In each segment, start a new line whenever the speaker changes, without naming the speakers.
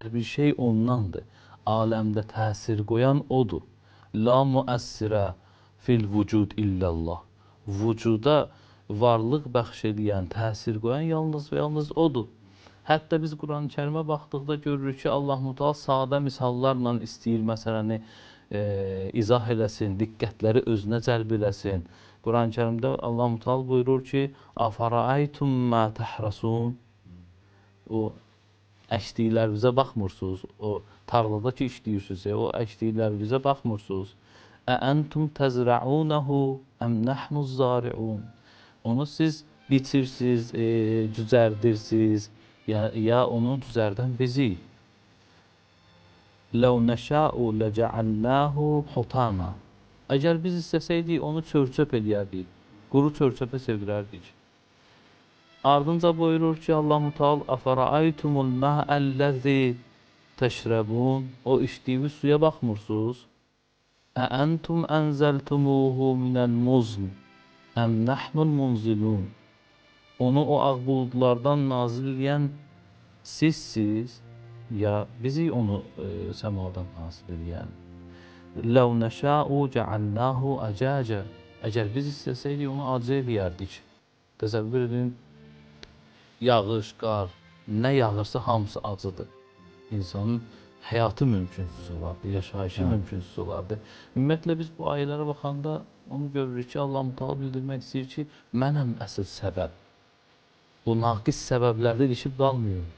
Bir şey ondandır. Aləmdə təsir qoyan odur. La müəssirə fil vücud illallah. Vücuda varlıq bəxş eləyən, təsir qoyan yalnız və yalnız odur. Hətta biz Quran-ı Kərimə baxdıqda görürük ki, Allah Mütəal sadə misallarla istəyir məsələni izah eləsin, diqqətləri özünə cəlb eləsin. Quran-ı Kərimdə Allah Mütəal buyurur ki: "Afaraaytum ma tahrasun?" O əkdiklərinizə baxmırsınız, o tarlada ki işləyirsiniz, o əkdiklərinizə baxmırsınız. Əəntum təzra'unahu əm nahnu zari'un. Onu siz biçirsiniz, cücərdirsiniz, ya onu cüzərdən bizik. Ləv nəşa'u ləcəalnahu hutama. Əgər biz istəsəydik onu çör-çöp eləyərdik, quru çör-çöpə çevirərdik. Ardınca buyurur ki, Allah Müteal "Əfəraaytumul ma'əl-ləzi təşrəbun?" O içdiyiniz suya baxmırsınız. Əəntum ənzəltumuhu minəl muzn əm nahnul munzilun? Onu o ağ buludlardan nazil eləyən sizsiz, ya bizi onu səmadan nazil eləyən? Ləv nəşa'u cəalnahu əcəcə. Əgər biz istəsəydik onu acı eləyərdik. Təsəvvür edin, yağış, qar, nə yağırsa hamısı acıdır. İnsanın həyatı mümkünsüz olardı, yaşayışı mümkünsüz olardı. Ümumiyyətlə biz bu ayələrə baxanda onu görürük ki, Allah Mütəal bildirmək istəyir ki, mənəm əsl səbəb. Bu naqis səbəblərdə ilişib qalmayın.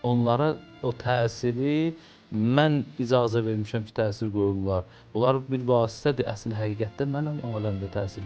Onlara o təsiri mən icazə vermişəm ki, təsir qoyurlar. Bunlar bir vasitədir. Əsl həqiqətdə mənəm aləmdə təsir qoyan.